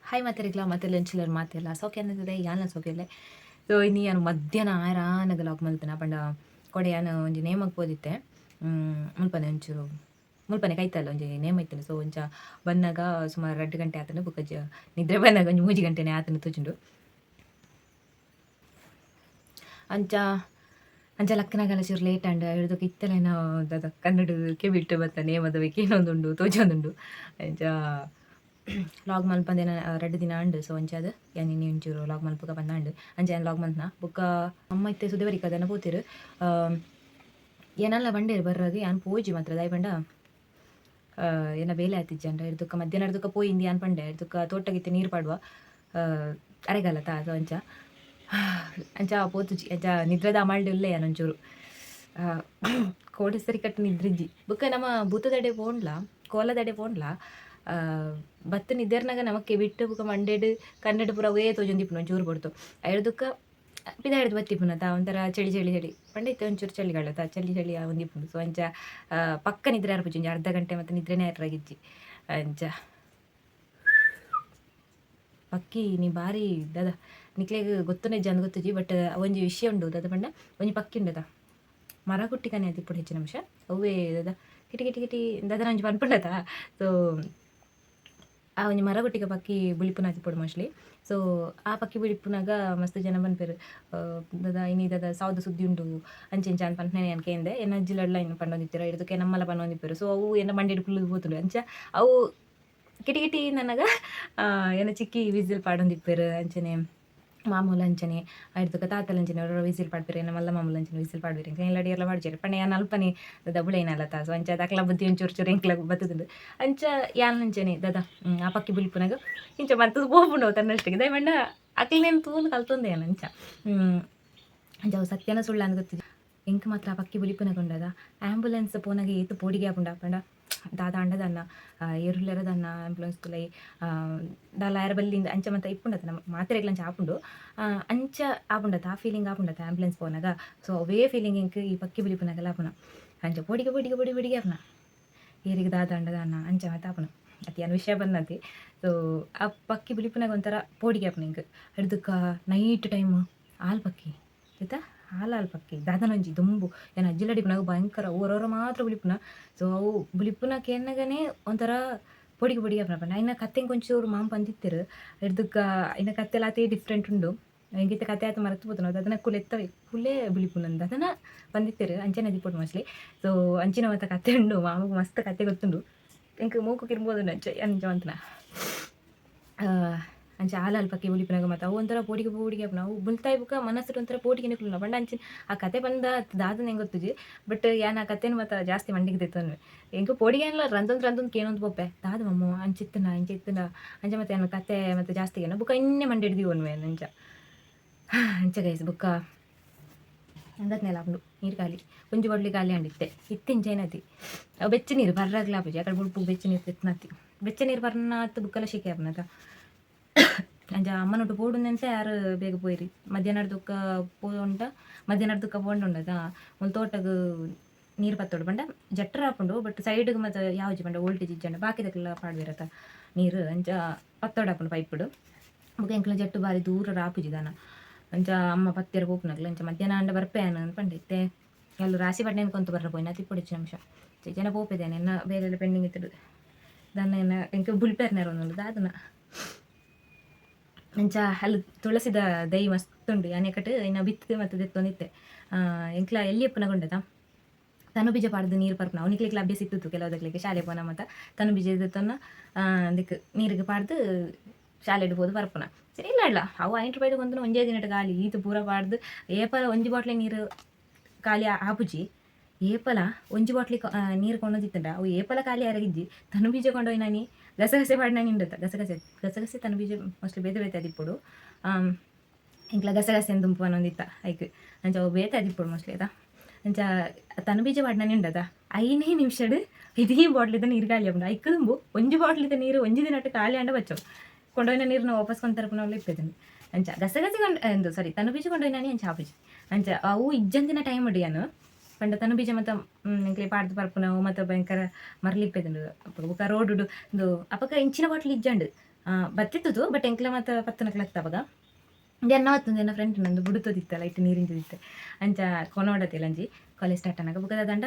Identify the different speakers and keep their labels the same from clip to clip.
Speaker 1: Hi ಮಾತೆರಿಗ್ಲ ಮಾತೆಲ್ಲ ಎಂಚಿಲರ್ ಮಾತೆಲ್ಲ ಸೌಖ್ಯ ಅನ್ನಿಸ್ತದೆ ಯಾನ ಸೌಖ್ಯ. ಸೊ ಇನ್ನು ಯಾನು ಮಧ್ಯಾಹ್ನ ಆರಾನಗ ಲಾಗ್ ಮಲ್ತನ ಪಂಡ ಕೊಡೆ ಯಾನು ಒಂಜಿ ನೇಮಕ್ ಪೋದಿತ್ತೆ. ಮುಲ್ಪನೆ ಒಂಚೂರು ಮುಲ್ಪನೆ ಕೈತಲ್ಲ ಒಂಜಿ ನೇಮ ಇತ್ತುಂಡು. ಸೊ ಒಂಚ ಬನ್ನಗ ಸುಮಾರು 2 ಗಂಟೆ ಆತನ. ಬೊಕ್ಕ ನಿದ್ರೆ ಬನ್ನಗ ಒಂಜಿ 3 ಗಂಟೆನೆ ಆತನ ತೋಜುಂಡು. ಅಂಚ ಅಂಚ ಲಕ್ಕನಗಲ ಚೂರು ಲೇಟ್ ಆಂಡ್. ಹಿಡ್ದಕ್ಕೆ ಇತ್ತಲೇನ ದಾದ ಕನ್ನಡ ಕೆಬಿಟ್ಟು ಬತ್ತ ನೇಮದ ಏನೊಂದುಂಡು ತೋಜೊಂದುಂಡು. ಅಂಚ ಲಾಗ್ ಮಲ್ಪಂದೇನ 2 ದಿನ ಆಂಡ್. ಸೊ ಅಂಚ ಅದು ಯಾನ್ ಇನಿ ಒಂಚೂರು ಲಾಗ್ ಮಲ್ಪುಗ ಪಂದಾಂಡ್. ಅಂಚ ಯಾನ್ ಲಾಗ್ ಮಲ್ತ್ನ. ಬೊಕ್ಕ ಅಮ್ಮ ಇತ್ತೆ ಸುದೇವರಿಕದನ ಪೋತೆರ್. ಏನಲ್ಲ ಬಂಡೇರು ಬರ್ರಾಗ ಯಾನ್ ಪೋಜಿ ಮಾತ್ರ. ದಾಯಿ ಪಂಡ ಏನ ಬೇಲೆ ಆತಿಜ್ಜಂಡ. ಹಿಡ್ದಕ್ಕ ಮಧ್ಯಾಹ್ನ ಹಿಡ್ದಕ್ಕ ಪೋಯಿಂದಿ ಯಾನ್ ಪಂಡೆ. ಹಿಡ್ದಕ್ಕ ತೋಟಗಿತ್ತೆ ನೀರು ಪಾಡುವ ಅರೆಗಾಲ ತಾ. ಅದು ಅಂಚ ಅಂಚ ಪೋತುಜಿ. ಅಂಚ ನಿದ್ರೆದ ಅಮಾಲ್ಡ್ ಉಲ್ಲೆ ಯಾನ್. ಒಂಚೂರು ಕೋಡೆ ಸರಿ ಕಟ್ಟು ನಿದ್ರಿಜ್ಜಿ. ಬೊಕ್ಕ ನಮ್ಮ ಭೂತದಡೆ ಪೋಂಡ್ಲ, ಕೋಲದಡೆ ಪೋಂಡ್ಲ ಬತ್ತು ನಿದ್ದೆರ್ನಾಗ ನಮಕ್ಕೆ ಬಿಟ್ಟು ಬೊಕ್ಕ ಮಂಡೆಡ್ ಕನ್ನಡ ಪೂರ ಅವೇ ತೋಜೊಂದಿಪ್ಪುನು. ಒಂಚೂರು ಪೊರ್ತು ಐಡ್ದುಕ್ಕ ಪಿದ ಹಿಡ್ದು ಬತ್ತಿಪ್ಪುನ ತಾ. ಒಂಥರ ಚಳಿ ಚಳಿ ಚಳಿ ಪಂಡ ಇತ್ತೆ ಒಂಚೂರು ಚಳಿಗಾಲ ತಾ, ಚಳಿ ಚಳಿ ಒಂದಿಪ್ಪುಂಡು. ಸೊ ಅಂಚ ಪಕ್ಕ ನಿದ್ರೆ ಆರ್ಪುಜಿ. ಒಂಜಿ ಅರ್ಧ ಗಂಟೆ ಮತ್ತೆ ನಿದ್ರೆನೇ ಆಯ್ರಾಗಿಜ್ಜಿ. ಅಂಚ ಪಕ್ಕಿ ನೀ ಬಾರಿ ದಾದ ನಿಕ್ಲೆಗ್ ಗೊತ್ತುನೆ ಜನ ಗೊತ್ತುಜಿ, ಬಟ್ ಒಂಜಿ ವಿಷಯ ಉಂಡು. ದಾದ ಪಂಡ ಒಂಜಿ ಪಕ್ಕಿ ಉಂಡದ ಮರ ಕುಟ್ಟಿಕನೆ ಅದಿಪ್ಪುಡು ಹೆಚ್ಚಿನ ಅಂಶ. ಅವ್ವೇ ದಾದ ಕಿಟಿ ಕಿಟಿ ಕಿಟಿ ದಾದ ಒಂಜಿ ಪನ್ಪುಂಡತ. ಸೊ ಆ ಒಂಜಿ ಮರ ಗುಟ್ಟಿಕ ಪಕ್ಕಿ ಬುಳಿಪುನ ಆತಿಪ್ಪೊಡು ಮೋಸ್ಟ್ಲಿ. ಸೊ ಆ ಪಕ್ಕಿ ಬುಳಿಪುನಾಗ ಮಸ್ತ್ ಜನ ಪನ್ಪೆರ್, ದಾದ ಇನಿ ದಾದ ಸಾವುದ ಸುದ್ದಿ ಉಂಡು ಅಂಚ ಇಂಚ ಅಂತ ಪನ್ಪುನ ಯಾನ್ ಕೇಂದೆ. ಎನ್ನ ಅಜ್ಜಿಲಡ್ಲ ಇನ್ನು ಪಂಡೊಂದಿತ್ತೆರ್. ಹಿಡ್ದಕ್ಕೆ ನಮ್ಮಲ ಪಂಡೊಂದಿಪ್ಪೆರ್. ಸೊ ಅವು ಎನ್ನ ಮಂಡೆಡ್ ಕುಲ್ಲುದು ಪೋತುಂಡು. ಅಂಚ ಅವು ಕಿಟಿ ಕಿಟಿ ನನಗ ಎನ್ನ ಚಿಕ್ಕಿ ವಿಸಿಲ್ ಪಾಡೊಂದಿಪ್ಪೆರ್. ಅಂಚನೆ ಮಾಮೂಲು ಅಂಚನೆ ಐಡ್ದೊಕ ತಾತಲ್ ಅಂಚನೆ ಒರ ವಿಸಿಲ್ ಪಾಡ್ಪೆರ್. ಎನ್ನ ಮಲ್ಲ ಮಾಮೂಲು ಅಂಚನೆ ವಿಸಿಲ್ ಪಾಡ್ವೆರ್. ಎಂಕ್ ಇಲ್ಲಡ್ ಏರ್ಲ ಪಾಡ್ಜೆರ್. ಪಂಡ ಯಾನ್ ಅಲ್ಪನೆ ದಬುಳೈನಲ್ಲ ತಾ. ಸೊ ಅಂಚ ಅಕ್ಲ ಬುದ್ಧಿ ಒಂಚೂರು ಚೂರು ಎಂಕ್ಲ ಬತ್ತುದುಂಡು. ಅಂಚ ಯಾನ್ ಅಂಚನೆ ದಾದ ಆ ಪಕ್ಕಿ ಬುಲಿಪುನಗ ಇಂಚ ಮಂತುದು ಪೋಪುಂಡು ಅವು ತನ್ನಷ್ಟಕ್ಕೆ. ದಾಯೆ ಪಂಡ ಅಕ್ಲೆನ್ ತೂಲು ಕಲ್ತೊಂದೆ ಯಾನ್ ಅಂಚ. ಅಂಚ ಅವು ಸತ್ಯನ ಸುಳ್ಳ ಅಂದ್ ಗೊತ್ತಿಜ್ಜಿ. ಎಂಕ್ ಮಾತ್ರ ಆ ಪಕ್ಕಿ ಬುಲಿಪುನಗ ಉಂಡದ ಆಂಬುಲೆನ್ಸ್ ಪೋನಗ ಏತ್ ಪೋಡಿಗೆ ಆಪುಂಡು. ಪಂಡ ದಾದ ಅಂಡದನ್ನ ಏರುಲ್ಲೆರ ದನ್ನ ಆಂಬುಲೆನ್ಸ್ ತುಲೈ ದಾಲ ಆಯೆರೆ ಬಲ್ಲಿಂದ್ ಅಂಚ ಮಾತ ಇಪ್ಪುಂಡತ. ನಮ್ಮ ಮಾತೆರೆಗ್ಲ ಅಂಚ ಆಪುಂಡು. ಅಂಚ ಆಪುಂಡತ, ಆ ಫೀಲಿಂಗ್ ಆಪುಂಡತ ಆಂಬುಲೆನ್ಸ್ ಪೋನಗ. ಸೊ ಅವೇ ಫೀಲಿಂಗ್ ಎಂಕ್ ಈ ಪಕ್ಕಿ ಬುಲಿಪುನಗಲ ಆಪುನ. ಅಂಚ ಪೋಡಿಗೆ ಪೋಡಿಗೆ ಪೋಡಿ ಪೋಡಿಗೆ ಆಪುನ. ಏರಿಗೆ ದಾದ ಅಂಡದಾನ ಅಂಚ ಮಾತ ಆಪುನ. ಅತಿ ಯಾನ್ ವಿಷಯ ಬಂದತಿ. ಸೊ ಆ ಪಕ್ಕಿ ಬುಲಿಪುನಗ ಒಂಥರ ಪೋಡಿಗೆ ಆಪುನ ಎಂಕ್. ಹಿಡ್ದಕ್ಕ ನೈಟ್ ಟೈಮ್ ಆಲ್ ಪಕ್ಕಿ ಆಯ್ತಾ, ಹಾಲ್ ಹಾಲ್ ಪಕ್ಕಿ ದಾದನೊಂಜಿ ದುಂಬು ಯಾನ್ ಅಜ್ಜಿಲಡಿಪುನಾಗ ಭಯಂಕರ ಓರೋರ ಮಾತ್ರ ಬುಲಿಪುನ. ಸೊ ಅವು ಬುಲಿಪುನ ಕೇನ್ನಗನೇ ಒಂಥರ ಪೊಡಿಗೆ ಪೊಡಿಗೆ ಆಪುನ. ಪಂಡ ಐನ ಕತ್ತೆಂಕ್ ಒಂಚೂರು ಮಾಂಪ್ ಅಂದಿತ್ತೆರ್. ಹಿಡ್ದಕ್ಕ ಐನ ಕತ್ತೆಲ ಆತೇ ಡಿಫ್ರೆಂಟ್ ಉಂಡು. ಎಂಕಿತ್ತೆ ಕತೆ ಆತ ಮರತ್ ಪೋತುಂಡು. ಅದನ್ನ ಕುಲೆತ್ತವೆ ಕುಲೆ ಬುಲಿಪುನಂದ್ ಅದನ್ನ ಬಂದಿತ್ತೆರ್. ಅಂಚನೆ ದಿಪ್ಪೊಡು ಮೋಸ್ಟ್ಲಿ. ಸೊ ಅಂಚಿನ ಮಾತ ಕತೆ ಉಂಡು. ಮಾಮುಗ್ ಮಸ್ತ್ ಕತೆ ಗೊತ್ತುಂಡು. ಎಂಕ್ ಮೂಕು ಕಿರ್ಬೋದು ಅಂಚ ಅಂಚ ಮಂತನ. ಅಂಚ ಆಲ್ ಆಲ್ ಪಕ್ಕಿ ಬುಲಿಪುನಗ ಮಾತ ಅವು ಒಂಥರ ಪೋಡಿಗೆ ಪೋಡಿಗೆ ಆಪುನ. ಅವು ಬುಲ್ತಾಯಿ ಬುಕ್ಕ ಮನಸ್ಸುಡ್ ಒಂಥರ ಪೋಡಿಗೆನೆ ಕುಲ್ಲುನ. ಪಂಡ ಅಂಚಿನ ಆ ಕತೆ ಪಂದ ದಾದನ ಎಂಕ್ ಗೊತ್ತುಜಿ, ಬಟ್ ಯಾನ್ ಆ ಕತೆನ್ ಮಾತ ಜಾಸ್ತಿ ಮಂಡಿಗೆ ದೆತ್ತೊನ್ವೆ. ಎಂಕ್ ಪೋಡಿಗೆ ಆಂಡಲ ರಂದೊಂದು ರಂದೊಂದು ಕೇನೊಂದು ಪೋಪೆ. ದಾದ ಮಮ್ಮು ಅಂಚಿತ್ತುಂಡ ಇಂಚ ಇತ್ತುಂಡ ಅಂಚ ಮತ್ತೆ ಯಾನ್ ಕತೆ ಮತ್ತೆ ಜಾಸ್ತಿ ಕೇನ ಬುಕ್ಕ ಇನ್ನೆ ಮಂಡೆಡ್ ದೀವೊನ್ವೆ ಅಂಚ. ಅಂಚ ಗೈಸ್, ಬುಕ್ಕ ಅಂಗತ್ನೆಲ ಆಪುಂಡು. ನೀರು ಖಾಲಿ, ಒಂಜಿ ಬಾಟ್ಲಿ ಖಾಲಿ ಆಂಡ್. ಇತ್ತೆ ಇತ್ತೆ ಇಂಚೈನತಿ. ಅವು ಬೆಚ್ಚ ನೀರು ಬರ್ರಾಗ್ಲ ಆಪುಜಿ. ಆಕಡೆ ಬೊಲ್ಪುಗು ಬೆಚ್ಚ ನೀರು ತೆತ್ನತಿ. ಬೆಚ್ಚ ನೀರು ಬರ್ನಾತ್ ಬುಕ್ಕಲ ಶೆಕೆ ಆಪುನತ. ಅಂಚ ಅಮ್ಮನೊಟ್ಟು ಪೋಡುಂದೆಂತ ಯಾರು ಬೇಗ ಪೋಯಿರಿ. ಮಧ್ಯಾಹ್ನ ದುಕ್ಕ ಪೋಂಡ, ಮಧ್ಯಾಹ್ನ ದುಕ್ಕ ಪೋಂಡುಂಡದ ಒಂದು ತೋಟಗ್ ನೀರು ಪತ್ತೊಡು. ಪಂಡ ಜಟ್ರ ಆಪುಂಡು, ಬಟ್ ಸೈಡ್ಗ್ ಮತ್ತೆ ಯಾವ್ಜಿ ಪಂಡ ವೋಲ್ಟೇಜ್ ಇಜ್ಜಂಡ ಬಾಕಿದಕ್ಲೆಲ ಪಾಡ್ವೆರತ ನೀರು. ಅಂಚ ಪತ್ತೊಡು ಆಪುಂಡು ಪೈಪುಡು. ಬೊಕ ಎಂಕ್ಲ ಜಟ್ಟು ಬಾರಿ ದೂರ ರಾಪುಜಿ ದಾನ. ಅಂಚ ಅಮ್ಮ ಪತ್ತೆರ ಪೋಪುನಕ್ಲು. ಅಂಚ ಮಧ್ಯಾಹ್ನ ಆಂಡ ಬರ್ಪೆ ಯಾನ್ ಪಂಡೆ. ಇತ್ತೆ ಎಲ್ಲು ರಾಶಿ ಪಡ್ನೇನ್ ಕೊಂತು ಬರ್ರ ಪೋಯಿನ ತಿಪ್ಪೊಡಿಚ್ಚು ನಿಮಿಷ ಜನ ಪೋಪೆದೇನೆ. ಎನ್ನ ಬೇರೆ ಪೆಂಡಿಂಗ್ ಇತ್ತುಡು ದಾನ ಎನ್ನ ಎಂಕ್ ಬುಲ್ಪೆರ್ನೇರ ಒಂದುಂಡು ದಾದನ. ಅಂಚ ಅಲ್ಲಿ ತುಳಸಿದ ದೈ ಮಸ್ತ್ ಉಂಡು. ಯಾನ್ ಎಕಟ್ ಇನ್ನ ಬಿತ್ತು ಮತ್ತೆ ದೆತ್ತೊಂದಿತ್ತೆ. ಎಂಕ್ಲ ಎಲ್ಲಿ ಎಪ್ಪುನಗ ತನು ಬೀಜ ಪಾಡ್ದು ನೀರು ಪರ್ಪುನ ಅವನಿಕ್ಲಿಕ್ಲ ಅಭ್ಯಾಸ ಇತ್ತಿತ್ತು. ಕೆಲವುದಕ್ಲಿಗೆ ಶಾಲೆ ಪೋನ ಮತ್ತ ತನು ಬೀಜ ದೆತ್ತೊನ್ನ ಅದಕ್ಕೆ ನೀರಿಗೆ ಪಾಡ್ದು ಶಾಲೆಡ್ ಪೋದು ಪರ್ಪುನ. ಸರಿ ಇಲ್ಲ ಇಲ್ಲ ಅವು 5 ರೂಪಾಯಿದ ಕೊಂತುನ ಒಂಜೇ ದಿನಟ ಖಾಲಿ. ಈತ ಪೂರ ಪಾಡ್ದು ಏಪಲ ಒಂಜಿ ಬಾಟ್ಲಿ ನೀರು ಖಾಲಿ ಆಪುಜಿ. ಏಪಲ ಒಂಜಿ ಬಾಟ್ಲಿ ನೀರು ಕೊಂಡೊಂದಿತ್ತಂಡ ಅವು ಏಪಲ ಖಾಲಿ ಆರಗಿಜ್ಜಿ. ತನು ಬೀಜ ಕೊಂಡೋಯ್ ಗಸಗಸೆ ಪಾಡ್ನ ನಿಂಡತ್ತ. ಗಸಗಸೆ ಗಸಗಸೆ ತನು ಬೀಜ ಮೋಸ್ಟ್ಲಿ ಬೇತೆ ಬೇತೆ ಅದಿಪ್ಪೊಡು. ಎಂಕ್ಲ ಗಸಗಸೆ ದುಂಪು ಅನ್ನೊಂದಿತ್ತ ಐಕ್. ಅಂಚ ಅವು ಬೇತೆ ಅದಿಪ್ಪೊಡು ಮೋಸ್ಟ್ಲಿ ಅದ. ಅಂಚ ತನು ಬೀಜ ಪಾಡ್ನ ನಿಂಡದ 5ನೇ ನಿಮಿಷಡ್ ಇದೀ ಬಾಟ್ಲಿದ ನೀರು ಖಾಲಿ ಆಪುಂಡು. ಐಕ್ ದುಂಬು ಒಂಜಿ ಬಾಟ್ಲಿದ ನೀರು ಒಂಜಿ ದಿನಟ್ ಖಾಲಿ ಆಂಡ ಬಚ್ಚವು. ಕೊಂಡೋಯ್ನ ನೀರನ್ನ ವಾಪಸ್ ಕೊಂತರಪುನವಲ್ಲ ಇಪ್ಪೆದನು. ಅಂಚ ಗಸಗಸೆ ಕೊಂಡು ಎಂದು ಸಾರಿ ತನು ಬೀಜ ಕೊಂಡೋಯ್ನಾನಿ ಅಂಚ ಆಪುಜಿ. ಅಂಚ ಅವು ಇಜ್ಜಂದಿನ ಟೈಮ್ ಉಂಡು ಯಾನು. ಪಂಡ ತನು ಬೀಜ ಮತ್ತು ಎಂಕ್ಲೆ ಪಾಡ್ದು ಪರ್ಪುನವು ಮತ್ತು ಭಯಂಕರ ಮರ್ಲಿಪ್ಪೆದುಂಡು. ಅಪಗ ಬೊಕ ರೋಡುಡು ಇಂದು ಅಪಗ ಇಂಚಿನ ಬಾಟ್ಲ್ ಇಜ್ಜಂಡು. ಬತ್ತಿತ್ತು ಬಟ್ ಎಂಕ್ಲ ಮಾತ ಪತ್ತನಕ್ಲ ಅವಾಗ ಎನ್ನ ಹೊತ್ತೊಂದು ಎನ್ನ ಫ್ರೆಂಡ್ ನಂದು ಬುಡುತದಿತ್ತಲ್ಲ ಇಟ್ಟು ನೀರಿಂಜದಿತ್ತೆ ಅಂಚ ಕೊನೋಡತಿಲ್ಲ ಅಂಜಿ ಕಾಲೇಜ್ ಸ್ಟಾರ್ಟ್ ಅನ್ನಾಗ ಬುಕ್ಕದ ದಂಡ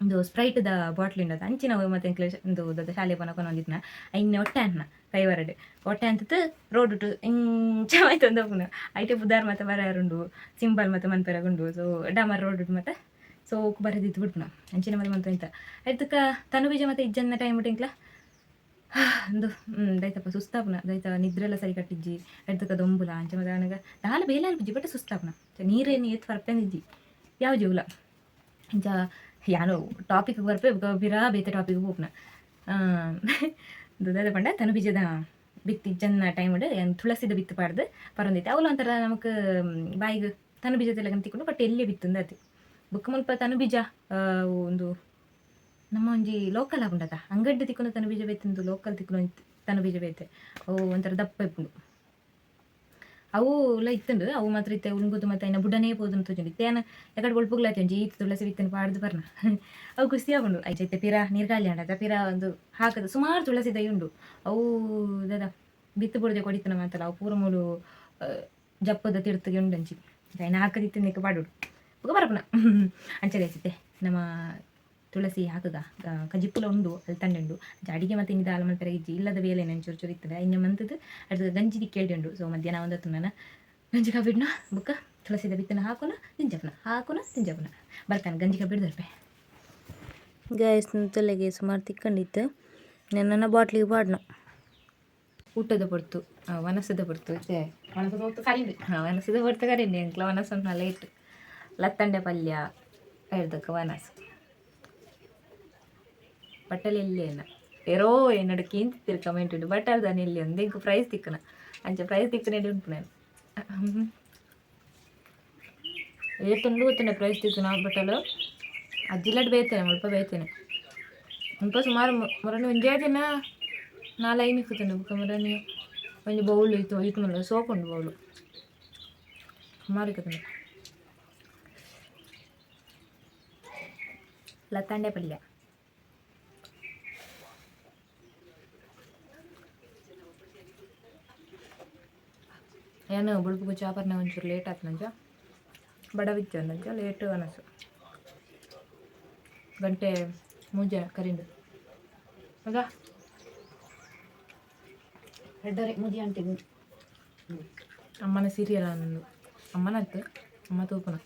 Speaker 1: ಒಂದು ಸ್ಪ್ರೈಟ್ದ ಬಾಟ್ಲ್ ಉಂಡದ ಅಂಚಿನ ಮತ್ತೆ ಎಂಕ್ಲೆ ಒಂದು ದೊಡ್ಡ ಶಾಲೆ ಪೋನ ಕೊನೊಂದಿತ್ನ ಐನ ಒಟ್ಟೆ ಅನ್ನ ಕೈವರಡೆ ಒಟ್ಟೆ ಅಂತದ್ದು ರೋಡ್ ಉಟ್ಟು ಇಂಚ ಮಾಯ್ತು ಪುನ ಐಟೆ ಬುದಾರ್ ಮತ್ತೆ ಬರಾರುಂಡು ಸಿಂಬಲ್ ಮತ್ತೆ ಮನ್ಪೆರಗುಂಡು ಸೊ ಡಾಮರ್ ರೋಡ್ ಉಂಟು ಮತ್ತೆ ಸೊ ಬರದಿತ್ತು ಬಿಡ್ಪುನ ಅಂಚಿನ ಮತ್ತೆ ಮಂತ ಇಂತ ಐತಕ್ಕ ತನು ಬೀಜ ಮತ್ತೆ ಇಜ್ಜನ್ನ ಟೈಮ್ ಉಂಟು ಒಂದು ದೈತಪ್ಪ ಸುಸ್ತಾಪುನ ದೈತ ನಿದ್ರೆಲ್ಲ ಸರಿ ಕಟ್ಟಿಜ್ಜಿ ಎಡ್ದಕ್ಕ ದೊಂಬುಲ ಅಂಚ ಮತ್ತೆ ಅನಗ ದಾಲ ಬೇಲೆ ಅಲ್ಪಿಜ್ಜಿ ಬಟ್ ಸುಸ್ತಾಪುನ ನೀರೇನು ಏತ್ ಪರ್ಪೆಂದಿಜ್ಜಿ ಯಾವ ಜೀವಲ ಅಂಚ ಯಾನೋ ಟಾಪಿಕ್ ಬರ್ಪೆ ಬಿರಾ ಬೇತೆ ಟಾಪಿಕ್ ಹೋಗ್ನ ದಾದ ಪಂಡ ತನು ಬೀಜದ ಬಿತ್ತು ಇಜ್ಜನ್ನ ಟೈಮ್ ಏನು ತುಳಸಿದ ಬಿತ್ತು ಪಾಡ್ದು ಪರೊಂದಿತ್ತು ಅವಳು ಒಂಥರ ನಮಕ್ ಬಾಯಿಗೆ ತನು ಬೀಜದೆಲ್ಲ ತಿಕ್ಕೊಂಡು ಬಟ್ ಎಲ್ಲೇ ಬಿತ್ತುಂದ ಅದು ಬುಕ್ ಮುಲ್ಪ ತನು ಬೀಜ ಒಂದು ನಮ್ಮ ಒಂಜಿ ಲೋಕಲ್ ಆಪುಂಡತ ಅಂಗಡಿ ತಿಕ್ಕುನ ತನು ಬೀಜ ಬೇತಂದು ಲೋಕಲ್ ತಿಕ್ಕುನ ತನು ಬೀಜ ಬೇತೆ ಅವು ಒಂಥರ ದಪ್ಪ ಇಪ್ಪುಂಡು ಅವು ಎಲ್ಲ ಇತ್ತುಂಡು ಅವು ಮಾತ್ರ ಇತ್ತೆ ಉಂಗುದು ಮತ್ತೆ ಐನ ಬುಡನೇ ಪೋದುಂಡು ತೋಜುಂಡು ಇತ್ತೆ ಯಾನ ಎಕಡೆ ಬೊಳ್ಪುಗ್ಲಾತಿ ಒಂಜಿ ಈತ್ ತುಳಸಿ ಬಿತ್ತನ್ನು ಪಾಡ್ದು ಬರ್ನ ಅವು ಖುಷಿ ಆಪುಂಡು ಐಚ ಇತ್ತೆ ಪಿರ ನೀರು ಖಾಲಿ ಆಂಡತ ಪಿರ ಒಂದು ಹಾಕದು ಸುಮಾರು ತುಳಸಿ ದೈ ಉಂಡು ಅವು ದಾದ ಬಿತ್ತು ಬುಡದೆ ಕೊಡಿತನ ಮಾತಲ್ಲ ಅವು ಪೂರ ಮೂಲು ಜಪ್ಪದ ತಿರ್ತಗೆ ಉಂಡಂಚಿ ಐನ ಹಾಕದಿತ್ತು ನಿಕ್ಕ ಪಾಡುಡು ಬೊಕ ಬರಪುನ ಅಂಚನೆ ಐಚಿತ್ತೆ ನಮ್ಮ ತುಳಸಿ ಹಾಕುಗ ಕಜಿಪ್ಪುಲ ಉಂಡು ಅಲ್ಲಿ ತಂಡುಂಡು ಅಡಿಗೆ ಮತ್ತೆ ಇನ್ನಿದ ಆಲ ಮಲ್ಪೆರೆ ಇಜ್ಜಿ ಇಲ್ಲದ ಬೇಲೆ ನಾನು ಚೂರು ಚೂರು ಇರ್ತದೆ ಇನ್ನು ಮಂತದ್ದು ಅದು ಗಂಜಿ ದಿಕ್ಕೇಳಿ ಉಂಡು. ಸೊ ಮಧ್ಯಾಹ್ನ ಒಂದು ನಾನು ಗಂಜಿ ಕಬ್ಬಿಡ್ನ ಬುಕ್ಕ ತುಳಸಿದ ಬಿತ್ತನ ಹಾಕೋಣ ತಿಂಜಪ್ಪನ ಹಾಕೋಣ ತಿಂಜಪ್ಪನ ಬರ್ತಾನೆ ಗಂಜಿ ಕಬ್ಬಿಡ್ದು ರೂಪಾಯಿ.
Speaker 2: ಗ್ಯಾಸ್ ತಲೆಗೆ ಸುಮಾರು ತಿಕ್ಕೊಂಡಿತ್ತು ನನ್ನ ಬಾಟ್ಲಿಗೆ ಪಾಡ್ನ
Speaker 1: ಊಟದ ಪೊರ್ತು ವನಸದ ಪೊರ್ತು ವನಸದ ಪೊರ್ತು ಕರಿಂಡಿ ಅಂಕ್ಲ ವನಸ ಲೇಟ್ ಲತ್ತಂಡೆ ಪಲ್ಯ ಹೇಳ್ದಕ್ಕ ವನಸು ಬಟ್ಟಲು ಎಲ್ಲಿ ಏರೋ என்னோட கீಂತಿತ್ತಿರು ಕಮೆಂಟ್ ಉಂಟು ಬಟ್ಟಲ್ ದಾನೆ ಎಲ್ಲಿ ಒಂದು ಎಂಕ್ ಪ್ರೈಸ್ ತಿಕ್ಕನ ಅಂಚ ಪ್ರೈಸ್ ತಿಕ್ಕನ ಉಂಟು ನಾನು ಏತುಂಡು ಗೊತ್ತುಂಡೆ ಪ್ರೈಸ್ ತಿಕ್ಕನ ಬಟ್ಟಲು ಅಜ್ಜಿಲಡ್ ಬೇಯ್ತೇನೆ ಮುಲ್ಪ ಬೇಯ್ತೇನೆ ಮುಲ್ಪ ಸುಮಾರು ಮೊರನಿ ಒಂಜೇ ದಿನ ನಾಲ್ ಐನು ಇಕ್ಕುತ್ತುಂಡು ಬೊಕ ಮೊರನಿ ಒಂಜಿ ಬೌಲು ಇತ್ತು ಇತ್ತು ಮಲ್ಲ ಸೋಪುಂಡು ಬೌಲು ಸುಮಾರು ಇಕ್ಕುತ್ತುಂಡು. ಲತ್ತಂಡೆ ಪಲ್ಯ ಏನು ಬುಳ್ಪುಗು ಚಾಪರ್ನ ಒಂಚೂರು ಲೇಟ್ ಆಯ್ತು ಬಡವಿತ್ತು ಅಂಚ ಲೇಟ್ ಅನಸು ಗಂಟೆ ಮೂಜೆ ಕರಿಂಡು ಹೌದಾ
Speaker 2: ಎರಡರೆ ಮುದಿ ಅಂಟಿಗೆ
Speaker 1: ಅಮ್ಮನ ಸೀರಿಯಲ್ ನಂದು ಅಮ್ಮನತ್ತು ಅಮ್ಮ ತೂಪುನ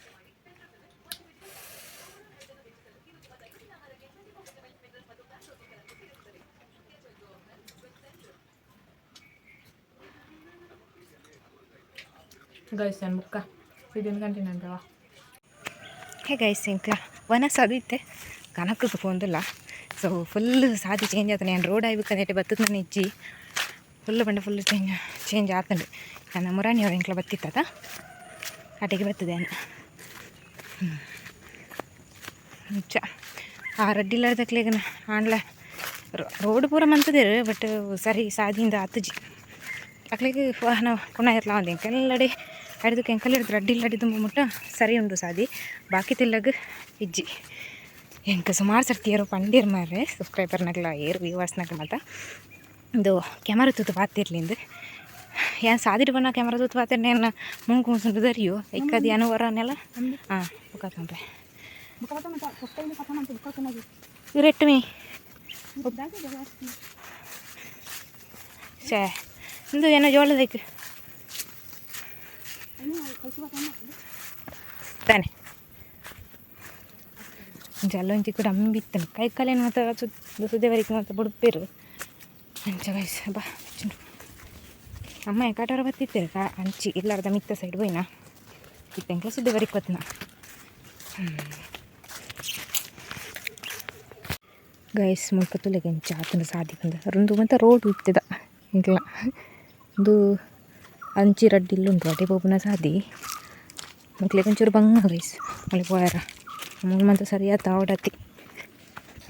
Speaker 1: ಗೈಸ್ ನಾನು ಬುಕ್ಕ ಇದನ್ನು ಕಂಟಿನ್ಯೂ ಅಂತವಾ.
Speaker 2: ಹೇ ಗೈಸ್ ಎಂಕ್ಲ ವನಸ್ ಅದು ಇತ್ತೆ ಕನಕಕ್ಕೆ ಪೋಂದುಲ್ಲ. ಸೊ ಫುಲ್ ಸಾದಿ ಚೇಂಜ್ ಆತನೆ ನಾನು ರೋಡ್ ಆಯ್ಬೇಕಂದ್ರೆ ಬತ್ತದ ನಾನು ಇಜ್ಜಿ ಫುಲ್ ಬಂಡ full change change ಆತಂಡು. ನನ್ನ ಮುರಾಣಿ ಅವ್ರ ಎಂಕ್ಲ ಬತ್ತಿತ್ತದ ಆಟೆಗೆ ಬರ್ತದೆ ಚ ಆ ರಡ್ಡಿಲ್ಲಾರ್ದಕ್ಲೇಗನ ಆಂಡ್ಲ ರೋಡ್ ಪೂರ ಮಂತದೇರು ಬಟ್ ಸರಿ ಸಾದಿಯಿಂದ ಆತುಜಿ ಅಕ್ಲೆಗ್ ವಾಹನ ಕುಣ ಇರ್ಲ ಒಂದು ಎಂಕೆಲ್ಲಡೆ ಅಡ್ದಕ್ಕೆ ಎಂಕಲ್ ಹಿಡ್ದು ರಡ್ಡಿ ಇಲ್ಲಡಿ ಮುಟ್ಟ ಸರಿ ಉಂಡು ಸಾದಿ ಬಾಕಿ ತಿಲ್ಲಗ್ ಇಜ್ಜಿ. ಎಂಕ ಸುಮಾರು ಸರ್ತಿ ಏರೋ ಪಂಡೀರ್ ಮಾರ್ರೆ ಸಬ್ಸ್ಕ್ರೈಬರ್ನಾಗ್ಲ ಏರು ವ್ಯೂವರ್ಸ್ನಾಗ್ಲ ಮಾತ ಇಂದು ಕ್ಯಾಮರಾ ತೂತು ಪಾತಿರ್ಲಿಂದು ಏನ್ ಸಾದಿಡ್ ಬಣ್ಣ ಕ್ಯಾಮರಾ ತೂತು ಪಾತಿರ್ನ ಏನ ಮುಂಕು ಮುಸುಂಡು ದರಿಯು ಇಕ್ಕದಿ ಅನುವರನೆಲ್ಲ ಹಾಂ ಬುಕ್ಕ ತೊಂದ್ರೆ ಇರೆಟ್ಟು ಮೀ ಛೇ ಇಂದು ಏನೋ ಜೋಳದೈಕ್ ತಾನೆ ಅಲ್ಲೊಂಜಿ ಕೂಡ ಅಂಬಿತ್ತನು ಕೈ ಕಾಲೇನು ಮಾತ ಸುದ್ದೆ ಮಾತ ಬುಡ್ಪೇರು ಅಂಚ ಗೈಸ್ ಬಾ ಚುಂಡು ಅಮ್ಮ ಕಾಟರ ಬತ್ತಿತ್ತೇರು ಕಾ ಅಂಚಿ ಇಲ್ಲಾರ್ದ ಮಿತ್ತ ಸೈಡ್ ಹೋಯ್ನಾ ಇತ್ತೆಂಕ್ಲ ಸುದ್ದೆ ಬರಿಕ್ ಬತ್ತಿನ. ಗೈಸ್ ಮುಲ್ಪ ತುಲೆಗೆ ಎಂಚ ಆತುಂಡು ಸಾದಿ ಪಂದ್ ರುಂದು ಮಾತ ರೋಡ್ ಇತ್ತಿದ ಎಂಕ್ಲ ಉಂದು ಅಂಚಿ ರಡ್ಡ್ ಇಲ್ಲ್ ಉಂಡು ಅಡೆ ಪೋಪುನ ಸಾದಿ ಮೊಕ್ಲೆಗ್ ಒಂಚೂರು ಬಂಗ ಗೈಸ್ ಮೂಲು ಪೋಯೆರ ಮೂಲು ಮಾತ ಸರಿಯಾತ್ ಆವಡತ್ತಿ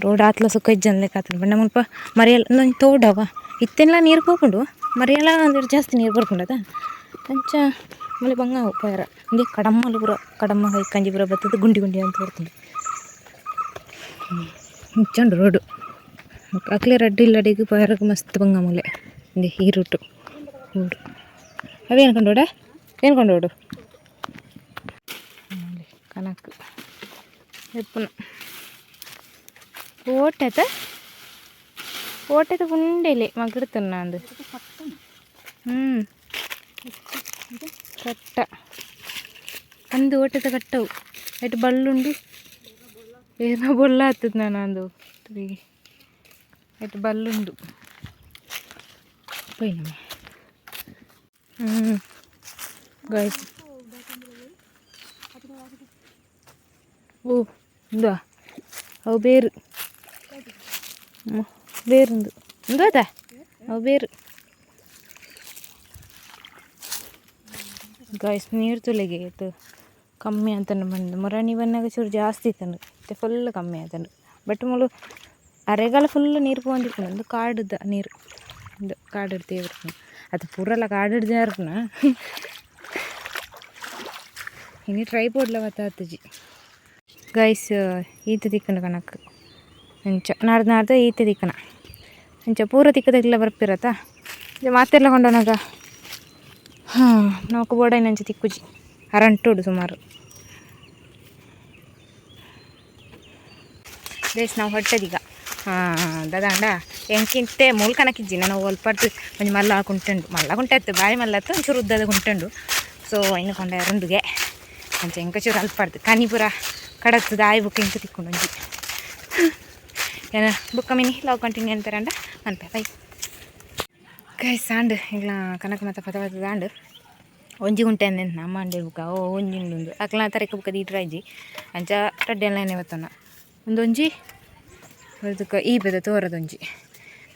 Speaker 2: ರೋಡ್ ಆತ್ಲ ಸುಖ ಇಜ್ಜಂದ್ ಲೆಕ್ಕ ಆತುಂಡು ಪಂಡ ಮುಲ್ಪ ಮರಿಯಲ್ ಉಂದೊಂಜಿ ತೋಡವ ಇತ್ತೆನ್ಲ ನೀರು ಪೋಪುಂಡು ಮರಿಯಲ ಅಂದ್ರೆ ಜಾಸ್ತಿ ನೀರು ಬರ್ಪುಂಡತ ಅಂಚ ಮೂಲು ಬಂಗ ಆವು ಪೋಯೆರ ಉಂದೆ ಕಡಮ್ಮಲು ಪೂರ ಕಡಮ್ಮ ಕೈಕಂಜಿ ಪೂರ ಬತ್ತುದು ಗುಂಡಿ ಗುಂಡಿ ಅಂತ ಬರ್ತುಂಡು ಇಂಚ ಉಂಡು ರೋಡು ಅಕ್ಲೆ ರಡ್ಡ್ ಇಲ್ಲಡೆಗ್ ಪೋಯೆರೆಗ್ ಮಸ್ತ್ ಬಂಗ ಮೂಲೆ. ಇಂದು ಈ ರೂಟು ಊರು ಅವೇನು ಕೊಂಡೋಡ ಏನು ಕೊಂಡೋಡು ಕನಕ್ ಎಪ್ಪುನ ಓಟೆತ ಓಟೆತ ಉಂಡೆಲೆ ಮಗಡ್ತುನ್ನ ಹ್ಞೂ ಕಟ್ಟ ಅಂದು ಓಟೆತ ಕಟ್ಟವು ಅಟ್ ಬಳ್ಳುಂಡು ಏನೋ ಬೊಲ್ಲ ಆತದ ನಾನು ಅಂದು ಅಟ್ ಬಳ್ಳುಂಡು ಪೋಯಿನಮ್ಮ. ಹ್ಞೂ ಗಾಯ್ಸ್, ಓ ಇಂದ ಅವು ಬೇರು ಬೇರುಂದು ಇಂದು ಅವು ಬೇರು. ಗಾಯ್ಸ್, ನೀರು ತುಲೆಗೆ ಇತ್ತು ಕಮ್ಮಿ ಅಂತಂದು ಬಂದು ಮೊರಾನಿ ಬಂದಾಗ ಚೂರು ಜಾಸ್ತಿ ಇತ್ತಂದು, ಮತ್ತೆ ಫುಲ್ ಕಮ್ಮಿ ಆತಂಡು. ಬಟ್ ಮುಳು ಅರೆಗಾಲ ಫುಲ್ ನೀರು ಪೋಂದಿಪ್ಪುಂಡು. ಒಂದು ಕಾಡುದ ನೀರು, ಒಂದು ಕಾಡು ದೇವ್ರ ಅದು ಪೂರೆಲ್ಲ ಕಾಡು ಇರ್ಪುನ. ಇನಿ ಟ್ರೈ ಪೋಡ್ಲ ಬತ್ತಾತುಜಿ. ಗೈಸ್, ಈತ ತಿಕ್ಕಂಡು ಕಣಕ್ ಅಂಚ ನಾಡ್ದು ನಾಡ್ದು ಈತ ತಿಕ್ಕಣ ಅಂಚ ಪೂರ ತಿಕ್ಕದಕ್ಕೆಲ್ಲ ಬರ್ಪಿರತ್ತ ಮಾತೆಲ್ಲ ಕೊಂಡೋನಾಗ. ಹಾಂ, ನಮಕ್ ಬೋಡಾಯಿನಂಚ ತಿಕ್ಕುಜಿ, ಅರಂಟುಡು ಸುಮಾರು. ಗೈಸ್, ನಾವು ಹೊಟ್ಟದೀಗ ದಾದಾಂಡ ಎಂಕಿಂತೆ ಮೂಲ ಕಣಕ್ಕಿಜ್ಜಿ. ನಾನು ಒಲ್ಪಡ್ದು ಒಂಜಿ ಮಲ್ಲ ಕುಂಟುಂಡು, ಮಲ್ಲ ಕುಂಟೆತ್ತು, ಬಾರಿ ಮಲ್ಲತ್ತು, ಒಂಚೂರು ಉದ್ದದ ಕುಂಟುಂಡು. ಸೊ ಇನ್ನು ಕೊಂಡ ರುಂಡುಗೆ ಅಂಚ ಎಂಕ ಚೂರು ಅಲ್ಪಡ್ದು ಕನಿ ಪೂರ ಕಡತ್ತದ ಆಯ್ ಬುಕ್ ಎಂಕ ತಿಕ್ಕೊಂಡು ಒಂಜಿ ಏನ ಬುಕ್ಕ ಮಿನಿ ಲವ್ ಕಂಟಿನ್ಯೂ ಅಂತಾರಂಡ ಮನ್ಪೆ. Bye guys. ಆಂಡ್ ಎಂಕ್ಲ ಕನಕ ಮತ್ತ ಪದ ಪದ ಆಂಡ್ ಒಂಜಿ ಗುಂಟೆ ಅಂದೆ ನಮ್ಮ ಅಂಡೆ ಬುಕ್ಕ ಓ ಒಂಜಿ ಉಂಡು ಅಕ್ಲ ತರೆಕ ಬುಕ್ಕ ದೀಟ್ರ ಇಜ್ಜಿ. ಅಂಚ ರಡ್ಡೆ ಎಲ್ಲ ಬತ್ತನ ಒಂದೊಂಜಿ ಅದಕ್ಕೆ ಈ ಪದ ತೋರದೊಂಜಿ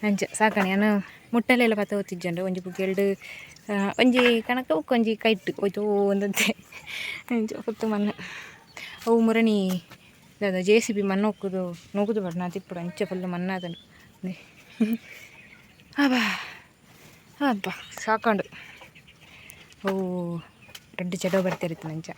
Speaker 2: ಅಂಚ ಸಾಕಣೆ. ನಾನು ಮುಟ್ಟಲೆಲ್ಲ ಪತ್ತ ಹೊತ್ತಿಜ್ಜಂಡು ಒಂಜಿ ಬುಕ್ ಎರಡು ಒಂಜಿ ಕಣಕ ಬುಕ್ಕ ಒಂಜಿ ಕೈಟ್ ಹೋಯ್ತು ಒಂದಂತೆ ಅಂಚ ಪೊತ್ತು ಮಣ್ಣು ಅವು ಮುರಣಿ ದಾದ ಜೆ ಸಿ ಬಿ ಮಣ್ಣು ಹೋಕ್ಕುದು ನೂಕುದು ಬಡ್ ನಾ ತಿಪ್ಪುಡು ಅಂಚ ಫುಲ್ ಮಣ್ಣಾತಂಡು. ಅಬ್ಬಾ ಅಬ್ಬಾ, ಸಾಕಂಡು. ಅವು ರಡ್ಡು ಚಡೋ ಬರ್ತಿರುತ್ತೆ ಅಂಚ.